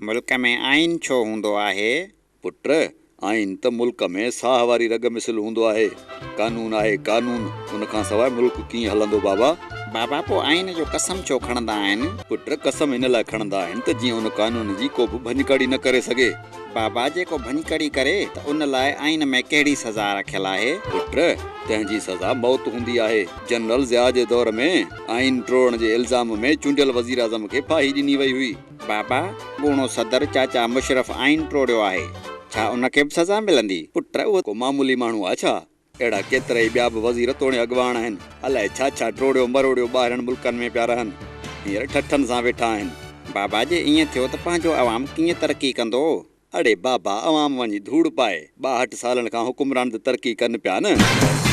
ملڪ ۾ آئين ڇو هوندو آهي؟ پٽ، آئين ته ملڪ ۾ ساهه واري رڳ مثل هوندو آهي. قانون آهي قانون، ان کان سواء ملڪ ڪيئن هلندو بابا؟ بابا پوء آئين جو قسم ڇو کڻندا آهن؟ پٽ، قسم ان لاء کڻندا آهن ته جيئن ان قانون جي ڪو به ڀڃڪڙي نه ڪري سگهي. بابا جيڪو ڀڃڪڙي ڪري ته ان لاء آئين ۾ ڪهڙي سزا رکيل آهي؟ پٽ، تنهن جي سزا موت هوندي آهي. جنرل ضياء جي دور ۾ آئين ٽوڙڻ جي الزام ۾ چونڊيل وزيراعظم کي ڦاهي ڏني وئي هئي. بابا، اڳوڻو صدر چاچا مشرف آئين ٽوڙيو آهي، ڇا ان کي به سزا ملندي؟ پٽ، اهو ڪو معمولي ماڻهو آ ڇا؟ اهڙا ڪيترائي ٻيا به وزير توڻي اڳواڻ آهن، الائي ڇا ڇا ٽوڙيو مروڙيو ٻاهرين ملڪن ۾ پيا رهن. هينئر ٺٺن سان ويٺا آهن. بابا، جي ائين ٿيو ته پنهنجو عوام ڪيئن ترقي ڪندو؟ اڙي بابا، عوام وڃي ڌوڙ پائي، 62 سالن کان حڪمران ته ترقي ڪن پيا نه.